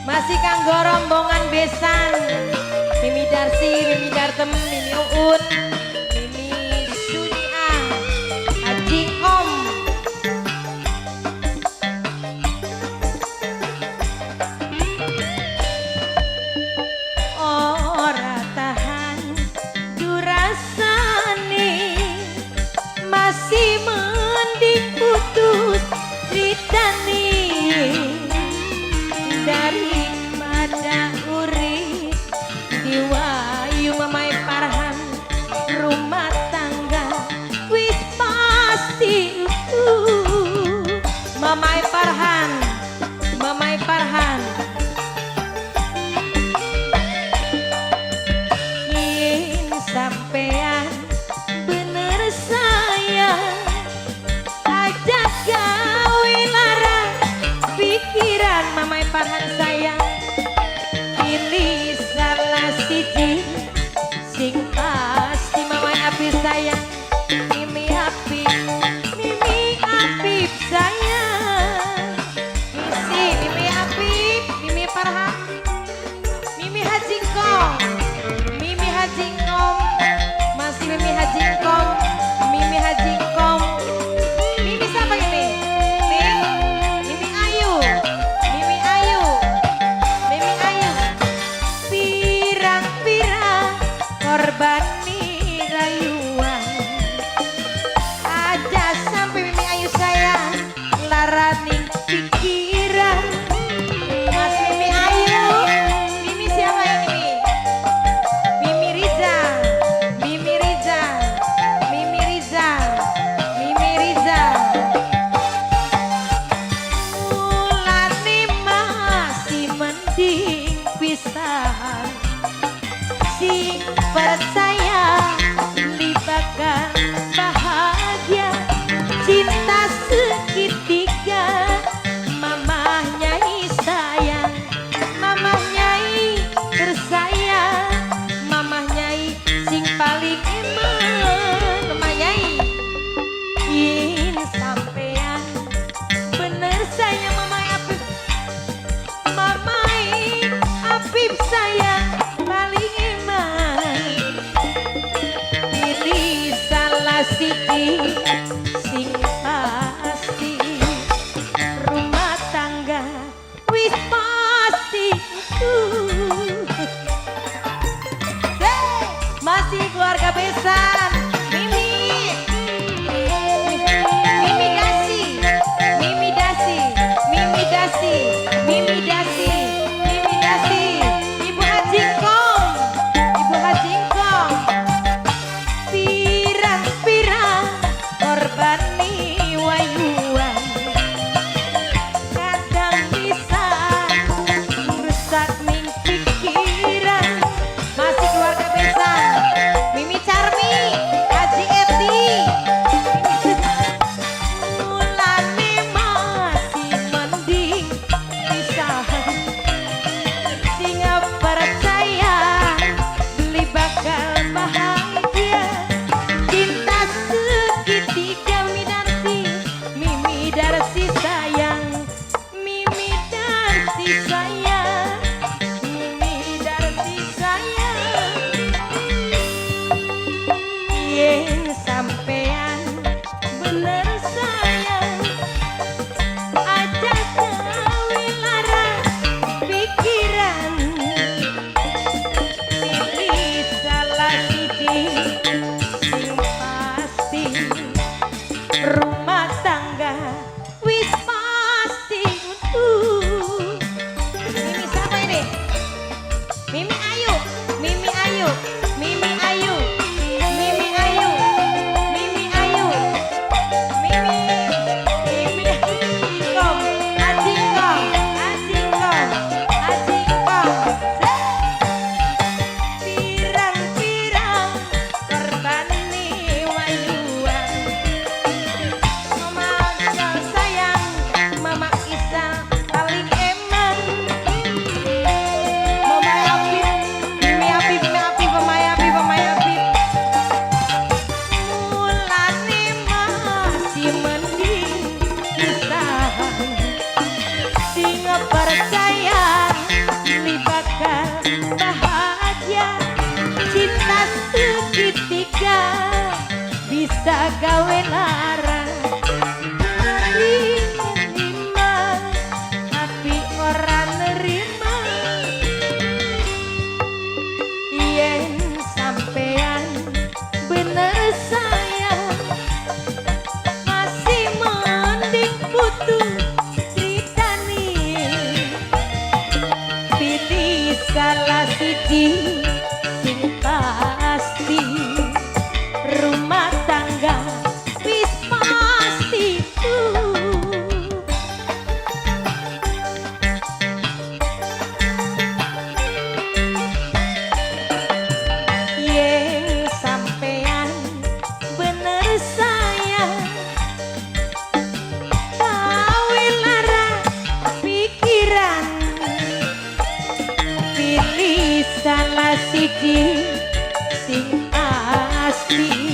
Masih kanggo rombongan besan. Mimi Darsi, Mimi Dartem, Mimi Uun, Mimi Suniah, Haji Om. Ora tahan durasane, masih mending putus ceritane daripada urip diwayu Mamai Farhan. Rumah tangga wis pasti Mamai Farhan, Mamai Farhan. Yen sampean bener sayang, aja gawe lara pikiran. Mamai Farhan sayang, pilih salah siji sing pasti. Mamai Apip sayang, Mimi Apip, Mimi Apip sayang. Misi Mimi Apip, Mimi Farhan, Mimi Haji Kong, Mimi Haji Kong, masih Mimi Haji Kong, Mimi Haji Kong. Mimi siapa ini? Mimi Ayu, Mimi Ayu, Mimi Ayu. Pirang-pirang korban rayuan, aja sampai Mimi Ayu sayang laraning pikiran. Mas Mimi Ayu, Mimi siapa ini? Mimi Riza, Mimi Riza, Mimi Riza, Mimi Riza. Mulane masih mending pisahan, sing percaya li bakal bahagia. Cinta segitiga, mamah nyai sayang, mamah nyai tersayang, mamah nyai sing paling eman. Mamah nyai yen sampean bener sayang, Mamai Apip, Mamai Apip sayang paling eman. Pilih salah siji sing pasti, rumah tangga wis pasti. Hey, masih keluarga besan. Mimi, Mimi Dasi, Mimi Dasi, Mimi Dasi, Mimi Dasi, Mimi Dasi, Ibu Haji Kong, Ibu Haji Kong. Pirang-pirang korban wayuan, kadang bisa rusak ning pikiran. Masih keluarga besan. Mimi Carmi, Haji Eti. Mulane masih mending pisahan, sing percaya beli bakal bahagia. Cinta segitiga. Mimi Darsi, Mimi Darsi sayang, Mimi Darsi sayang, Mimi Darsi sayang. Yen sampean bener sayang, aja gawe lara pikiran. Pilih salah siji sing pasti, rumah tangga wis pasti utuh. Gawe lara lima, tapi ora nerima. Yen sampean bener sayang, masih mending putus critane. Pilih salah siji sing pasti, rumah tangga wis pasti tuh. Yen sampean bener sayang, gawe lara pikiran. Pilih salah siji sing pasti.